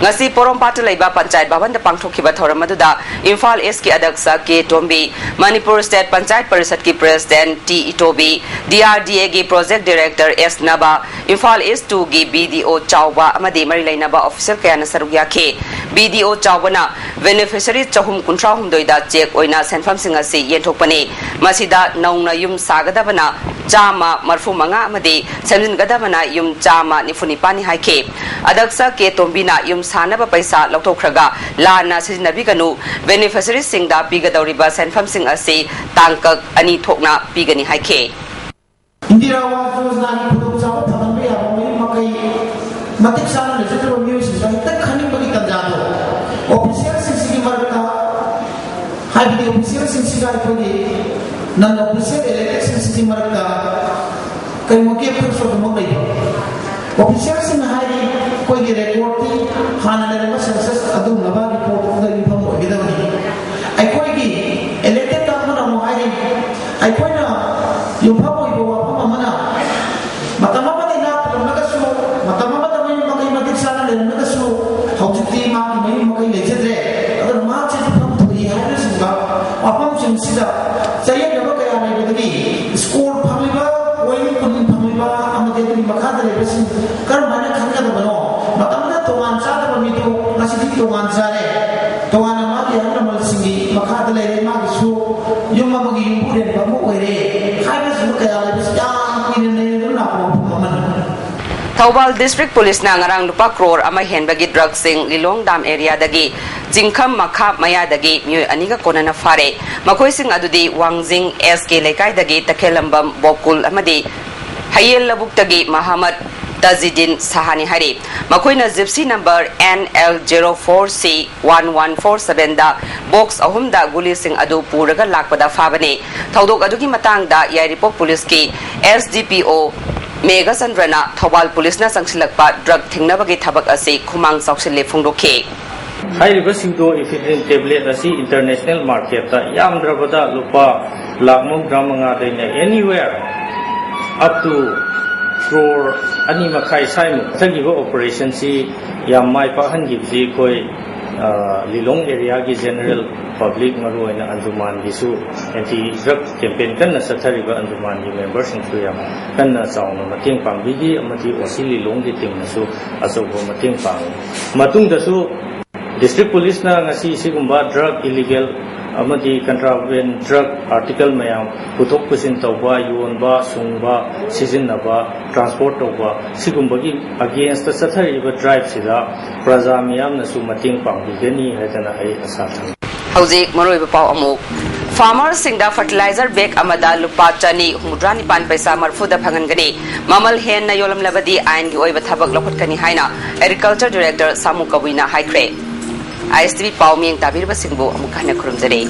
ꯉꯁꯤ ꯄꯣꯔꯣꯝꯄꯥꯠꯇ ꯂꯩꯕ ꯄꯟꯆꯥꯌꯠ ꯚꯕꯟꯗ ꯄꯥꯡꯊꯣꯛꯈꯤꯕ ꯊꯧꯔꯝ ꯑꯗꯨꯗ ꯏꯝꯐꯥꯜ ꯏꯁꯀꯤ ꯑꯗꯛꯁ ꯀꯦ ꯇꯣꯝꯕꯤ, ꯃꯅꯤꯄꯨꯔ ꯁ꯭ꯇꯦꯠ ꯄꯟꯆꯥꯌꯠ ꯄꯔꯤꯁꯠꯀꯤ president T Itobi, D R D ꯑꯦꯒꯤ ꯄ꯭ꯔꯣꯖꯦꯛ ꯗꯤꯔꯦꯛꯇꯔ ꯑꯦꯁ ꯅꯕ, ꯏꯝꯐꯥꯜ ꯏꯁ ꯇꯨꯒꯤ ꯕꯤ ꯗꯤ ꯑꯣ ꯆꯥꯎꯕ ꯑꯃꯗꯤ ꯃꯔꯤ ꯂꯩꯅꯕ ꯑꯣꯐꯤꯁꯤꯌꯦꯜ ꯀꯌꯥꯅ ꯁꯔꯨꯛ ꯌꯥꯈꯤ꯫ ꯕꯤ ꯗꯤ ꯑꯣ ꯆꯥꯎꯕꯅ ꯕꯦꯅꯤꯐꯤꯁꯔꯤ ꯆꯍꯨꯝ ꯀꯨꯟꯊ꯭ꯔꯥ ꯍꯨꯝꯗꯣꯏꯗ ꯆꯦꯛ ꯑꯣꯏꯅ ꯁꯦꯟꯐꯝꯁꯤꯡ ꯑꯁꯤ ꯌꯦꯟꯊꯣꯛꯄꯅꯤ꯫ ꯃꯁꯤꯗ ꯅꯧꯅ ꯌꯨꯝ ꯁꯥꯒꯗꯕꯅ ꯆꯥꯝꯃ ꯃꯔꯐꯨ ꯃꯉꯥ ꯑꯃꯗꯤ ꯁꯦꯝꯖꯤꯟꯒꯗꯕꯅ ꯌꯨꯝ ꯆꯥꯝꯃ ꯅꯤꯐꯨ ꯅꯤꯄꯥꯟꯅꯤ ꯍꯥꯏꯈꯤ꯫ ꯑꯗꯛꯁ ꯀꯦ ꯇꯣꯝꯕꯤꯅ ꯌꯨꯝ ꯁꯥꯅꯕ ꯄꯩꯁꯥ ꯂꯧꯊꯣꯛꯈ꯭ꯔꯒ ꯂꯥꯟꯅ ꯁꯤꯖꯤꯟꯅꯕꯤꯒꯅꯨ, ꯕꯦꯅꯤꯐꯤꯁꯔꯤꯁꯤꯡꯗ ꯄꯤꯒꯗꯧꯔꯤꯕ ꯁꯦꯟꯐꯝꯁꯤꯡ ꯑꯁꯤ ꯇꯥꯡꯀꯛ ꯑꯅꯤ ꯊꯣꯛꯅ ꯄꯤꯒꯅꯤ ꯍꯥꯏꯈꯤ꯫ ꯏꯟꯗꯤꯔꯥ ꯑꯥꯋꯥꯁ ꯌꯣꯖꯅꯥꯒꯤ ꯈꯨꯗꯣꯡꯆꯥꯕ ꯐꯪꯍꯟꯕ ꯌꯥꯕ ꯃꯌꯨꯝ ꯃꯀꯩ ꯃꯇꯤꯛ ꯆꯥꯅ ꯂꯩꯖꯗ꯭ꯔꯕ ꯃꯤꯑꯣꯏꯁꯤꯡꯗ ꯍꯦꯛꯇ ꯈꯟꯅꯤꯡꯕꯒꯤ ꯇꯥꯟꯖꯥꯗꯣ ꯑꯣꯐꯤꯁꯤꯌꯦꯜꯁꯤꯡꯁꯤꯒꯤ ꯃꯔꯛꯇ, ꯍꯥꯏꯕꯗꯤ ꯑꯣꯐꯤꯁꯤꯌꯦꯜꯁꯤꯡꯁꯤꯒ ꯑꯩꯈꯣꯏꯒꯤ ꯅꯟ ꯑꯣꯐꯤꯁꯤꯌꯦꯜ ꯏꯂꯦꯛꯇꯦꯗꯁꯤꯡꯁꯤꯒꯤ ꯃꯔꯛꯇ ꯀꯔꯤꯒꯨꯝꯕ ꯒꯦꯞ ꯈꯔꯁꯨ ꯑꯗꯨꯃꯛ ꯂꯩꯕ꯫ ꯑꯣꯐꯤꯁꯤꯌꯦꯜꯁꯤꯡꯅ ꯍꯥꯏꯔꯤ, ꯑꯩꯈꯣꯏꯒꯤ ꯔꯦꯀꯣꯔꯗꯇꯤ ꯍꯥꯟꯅ ꯂꯩꯔꯝꯕ ꯁꯦꯟꯁꯁ ꯑꯗꯨꯒꯨꯝꯂꯕ ꯔꯤꯄꯣꯔꯠꯇꯨꯗ ꯌꯨꯝꯐꯝ ꯑꯣꯏꯒꯗꯕꯅꯤ꯫ ꯑꯩꯈꯣꯏꯒꯤ ꯏꯂꯦꯛꯇꯦꯗ ꯑꯃꯅ ꯑꯃꯨꯛ ꯍꯥꯏꯔꯤ, ꯑꯩꯈꯣꯏꯅ ꯌꯨꯝꯐꯝ ꯑꯣꯏꯕ ꯋꯥꯐꯝ ꯑꯃꯅ ꯃꯇꯝ ꯑꯃꯗ ꯏꯅꯥꯛ ꯈꯨꯜꯂꯝꯂꯒꯁꯨ, ꯃꯇꯝ ꯑꯃꯗ ꯃꯌꯨꯝ ꯃꯀꯩ ꯃꯇꯤꯛ ꯆꯥꯅ ꯂꯩꯔꯝꯂꯒꯁꯨ, ꯍꯧꯖꯤꯛꯇꯤ ꯃꯥꯒꯤ ꯃꯌꯨꯝ ꯃꯀꯩ ꯂꯩꯖꯗ꯭ꯔꯦ꯫ ꯑꯗꯨꯅ ꯃꯍꯥꯛꯁꯦ ꯌꯨꯝꯐꯝ ꯊꯣꯛꯏ ꯍꯥꯏꯕꯅꯆꯤꯡꯕ ꯋꯥꯐꯝꯁꯤꯡꯁꯤꯗ ꯆꯌꯦꯠꯅꯕ ꯀꯌꯥ ꯂꯩꯕꯗꯒꯤ ꯁ꯭ꯀꯣꯔ ꯐꯪꯂꯤꯕ, ꯄꯣꯏꯟ ꯀꯨꯟ ꯐꯪꯂꯤꯕ ꯑꯃꯗꯤ ꯑꯗꯨꯒꯤ ꯃꯈꯥꯗ ꯂꯩꯕꯁꯤꯡ ꯀꯔꯝꯍꯥꯏꯅ ꯈꯟꯒꯗꯕꯅꯣ? ꯃꯇꯝꯗ ꯇꯣꯉꯥꯟ ꯆꯥꯗꯕ ꯃꯤꯗꯨ ꯉꯁꯤꯗꯤ ꯇꯣꯉꯥꯟ ꯆꯥꯔꯦ, ꯇꯣꯉꯥꯟꯅ ꯃꯥꯒꯤ ꯑꯍꯜ ꯂꯃꯟꯁꯤꯡꯒꯤ ꯃꯈꯥꯗ ꯂꯩꯔꯦ, ꯃꯥꯒꯤꯁꯨ ꯌꯨꯝ ꯑꯃꯒꯤ ꯌꯨꯝꯕꯨꯔꯦꯟꯕ ꯑꯃ ꯑꯣꯏꯔꯦ ꯍꯥꯏꯕꯁꯤꯡ ꯀꯌꯥ ꯂꯩꯕꯁꯤ ꯌꯥꯝ ꯀꯨꯏꯅ ꯅꯩꯅꯗꯨꯅ ꯂꯥꯛꯄ ꯋꯥꯐꯝ ꯑꯃꯅꯤ꯫ ꯊꯧꯕꯥꯜ ꯗꯤꯁꯇ꯭ꯔꯤꯛ ꯄꯨꯂꯤꯁꯅ ꯉꯔꯥꯡ ꯂꯨꯄꯥ ꯀ꯭ꯔꯣꯔ ꯑꯃ ꯍꯦꯟꯕꯒꯤ ꯗ꯭ꯔꯒꯁꯤꯡ ꯂꯤꯂꯣꯡ ꯗꯥꯝ ꯑꯦꯔꯤꯌꯥꯗꯒꯤ ꯆꯤꯡꯈꯝ ꯃꯈꯥ ꯃꯌꯥꯗꯒꯤ ꯃꯤꯑꯣꯏ ꯑꯅꯤꯒ ꯀꯣꯟꯅꯅ ꯐꯥꯔꯦ꯫ ꯃꯈꯣꯏꯁꯤꯡ ꯑꯗꯨꯗꯤ ꯋꯥꯡꯖꯤꯡ ꯑꯦꯁ ꯀꯦ ꯂꯩꯀꯥꯏꯗꯒꯤ ꯇꯈꯦꯜꯂꯝꯕꯝ ꯕꯣꯀꯨꯜ ꯑꯃꯗꯤ ꯍꯌꯦꯜ ꯂꯧꯕꯨꯛꯇꯒꯤ ꯃꯍꯥꯃꯠ ꯇꯖꯤꯗꯤꯟ ꯁꯍꯥꯅꯤ ꯍꯥꯏꯔꯤ꯫ ꯃꯈꯣꯏꯅ gypsy number N L zero four C one one four seven ꯗ ꯕꯣꯛꯁ ꯑꯍꯨꯝꯗ ꯒꯨꯂꯤꯁꯤꯡ ꯑꯗꯨ ꯄꯨꯔꯒ ꯂꯥꯛꯄꯗ ꯐꯥꯕꯅꯤ꯫ ꯊꯧꯗꯣꯛ ꯑꯗꯨꯒꯤ ꯃꯇꯥꯡꯗ ꯌꯥꯏꯔꯤꯄꯣꯛ ꯄꯨꯂꯤꯁꯀꯤ S D P O ꯃꯦꯘꯆꯟꯗ꯭ꯔꯅ Thoubal ꯄꯨꯂꯤꯁꯅ ꯆꯪꯁꯤꯜꯂꯛꯄ ꯗ꯭ꯔꯒ ꯊꯤꯡꯅꯕꯒꯤ ꯊꯕꯛ ꯑꯁꯤ ꯈꯨꯃꯥꯡ ꯆꯥꯎꯁꯤꯜꯂꯦ ꯐꯣꯡꯗꯣꯛꯈꯤ꯫ ꯍꯥꯏꯔꯤꯕ ꯁꯤꯗꯣ ꯏꯐꯤꯗ꯭ꯔꯤꯟ ꯇꯦꯕ꯭ꯂꯦꯠ ꯑꯁꯤ ꯏꯟꯇꯔꯅꯦꯁꯅꯦꯜ ꯃꯥꯔꯀꯦꯠꯇ ꯌꯥꯝꯗ꯭ꯔꯕꯗ ꯂꯨꯄꯥ ꯂꯥꯈ ꯃꯧꯗ꯭ꯔꯥ ꯃꯉꯥꯗꯩꯅ anywhere up to ꯀ꯭ꯔꯣꯔ ꯑꯅꯤ ꯃꯈꯥꯏ ꯁ꯭ꯋꯥꯏꯃꯨꯛ ꯆꯠꯈꯤꯕ ꯑꯣꯄꯔꯦꯁꯟꯁꯤ ꯌꯥꯝ ꯃꯥꯏ ꯄꯥꯛꯍꯟꯈꯤꯕꯁꯤ ꯑꯩꯈꯣꯏ, ꯑ, ꯂꯤꯂꯣꯡ ꯑꯦꯔꯤꯌꯥꯒꯤ ꯖꯦꯅꯔꯦꯜ ꯄꯕ꯭ꯂꯤꯛ, ꯃꯔꯨꯑꯣꯏꯅ ꯑꯟꯖꯨꯃꯥꯟꯒꯤꯁꯨ ꯑꯦꯟꯇꯤ ꯗ꯭ꯔꯒ ꯀꯦꯝꯄꯦꯟ ꯀꯟꯅ ꯆꯠꯊꯔꯤꯕ ꯑꯟꯖꯨꯃꯥꯟꯒꯤ ꯃꯦꯝꯕꯔꯁꯤꯡꯁꯨ ꯌꯥꯝ ꯀꯟꯅ ꯆꯥꯎꯅ ꯃꯇꯦꯡ ꯄꯥꯡꯕꯤꯈꯤ, ꯑꯃꯗꯤ ꯑꯣ ꯁꯤ ꯂꯤꯂꯣꯡꯒꯤ ꯇꯤꯝꯅꯁꯨ ꯑꯆꯧꯕ ꯃꯇꯦꯡ ꯄꯥꯡꯉꯤ꯫ ꯃꯇꯨꯡꯗꯁꯨ ꯗꯤꯁꯇ꯭ꯔꯤꯛ ꯄꯨꯂꯤꯁꯅ ꯉꯁꯤ ꯁꯤꯒꯨꯝꯕ ꯗ꯭ꯔꯒ, ꯏꯂꯤꯒꯦꯜ ꯑꯃꯗꯤ ꯀꯟꯇ꯭ꯔꯥꯕꯦꯟ ꯗ꯭ꯔꯒ ꯑꯥꯔꯇꯤꯀꯜ ꯃꯌꯥꯝ ꯄꯨꯊꯣꯛ ꯄꯨꯁꯤꯟ ꯇꯧꯕ, ꯌꯣꯟꯕ, ꯁꯨꯡꯕ, ꯁꯤꯖꯤꯟꯅꯕ, ꯇ꯭ꯔꯥꯟꯁꯄꯣꯔꯠ ꯇꯧꯕ, ꯁꯤꯒꯨꯝꯕꯒꯤ ꯑꯒꯦꯟꯁꯇ ꯆꯠꯊꯔꯤꯕ ꯗ꯭ꯔꯥꯏꯚꯁꯤꯗ ꯄ꯭ꯔꯖꯥ ꯃꯤꯌꯥꯝꯅꯁꯨ ꯃꯇꯦꯡ ꯄꯥꯡꯕꯤꯒꯅꯤ ꯍꯥꯏꯗꯅ ꯑꯩ ꯑꯁꯥ ꯊꯝꯃꯤ꯫ ꯍꯧꯖꯤꯛ ꯃꯔꯨꯑꯣꯏꯕ ꯄꯥꯎ ꯑꯃꯨꯛ꯫ ꯐꯥꯔꯃꯔꯁꯤꯡꯗ ꯐꯔꯇꯤꯂꯥꯏꯖꯔ ꯕꯦꯒ ꯑꯃꯗ ꯂꯨꯄꯥ ꯆꯅꯤ ꯍꯨꯝꯐꯨꯇꯔꯥꯅꯤꯄꯥꯟ ꯄꯩꯁꯥ ꯃꯔꯐꯨꯗ ꯐꯪꯍꯟꯒꯅꯤ꯫ ꯃꯃꯜ ꯍꯦꯟꯅ ꯌꯣꯜꯂꯝꯂꯕꯗꯤ ꯑꯥꯏꯟꯒꯤ ꯑꯣꯏꯕ ꯊꯕꯛ ꯂꯧꯈꯠꯀꯅꯤ ꯍꯥꯏꯅ ꯑꯦꯒ꯭ꯔꯤꯀꯜꯆꯔ ꯗꯤꯔꯦꯛꯇꯔ ꯁꯥꯃꯨ ꯀꯕꯨꯏꯅ ꯍꯥꯏꯈ꯭ꯔꯦ꯫ I S T V ꯄꯥꯎ ꯃꯤꯠꯌꯦꯡ ꯇꯥꯕꯤꯔꯤꯕꯁꯤꯡꯕꯨ ꯑꯃꯨꯛ ꯍꯟꯅ ꯈꯨꯔꯨꯝꯖꯔꯤ꯫